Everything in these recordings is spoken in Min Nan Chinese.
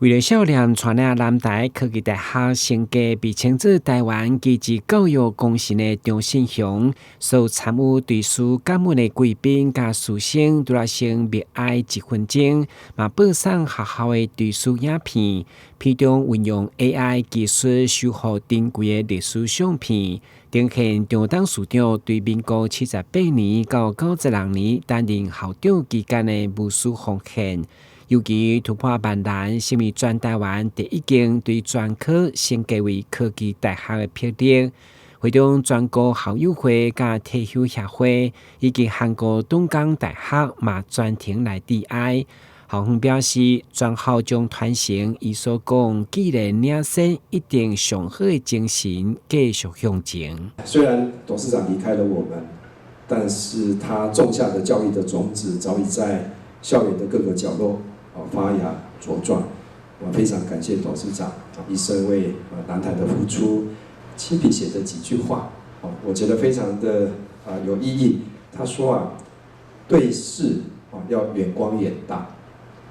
為了少年帶領南台科技大學升格被稱做台灣技職教育功臣的張信雄，所有參與追思感恩的貴賓佮師生，拄仔先默哀一分鐘，嘛播送學校的追思影片，片中運用 AI 技術修復珍貴的歷史相片，呈現張董事長對民國78年到96年擔任校長期間的無私奉獻。尤其突破萬難，成為全台灣第一間對專科升格為科技大學的霹靂。會中全國校友會佮退休協會以及韓國東江大學嘛專程來致哀。校方表示，全校將傳承伊所講既然領先，一定上好的精神，繼續向前。雖然董事長離開了我們，但是他種下的教育的種子早已在校園的各個角落發芽茁壯。我非常感謝董事長一生為南台的付出，親筆寫的幾句話，我覺得非常的有意義。他說啊，對事要遠光遠大，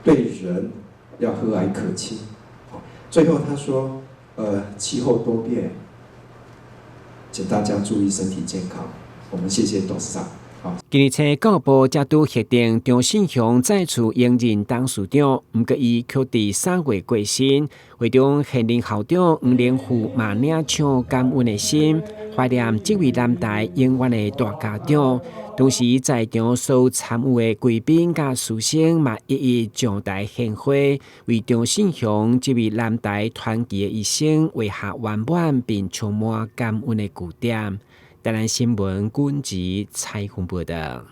對人要和藹可親。最後他說，氣候多變，請大家注意身體健康。我們謝謝董事長。今年初，教育部才拄核定張信雄再次延任董事長，毋過伊卻佇3月過身。會中現任校長黃連富嘛領唱感恩的心，懷念這位南台永遠的大家長。同時，在場所有參與的貴賓佮師生嘛一一上台獻花，為張信雄這位南台傳奇的一生畫下圓滿並充滿感恩的句點。台南新聞軍籍採訪報道。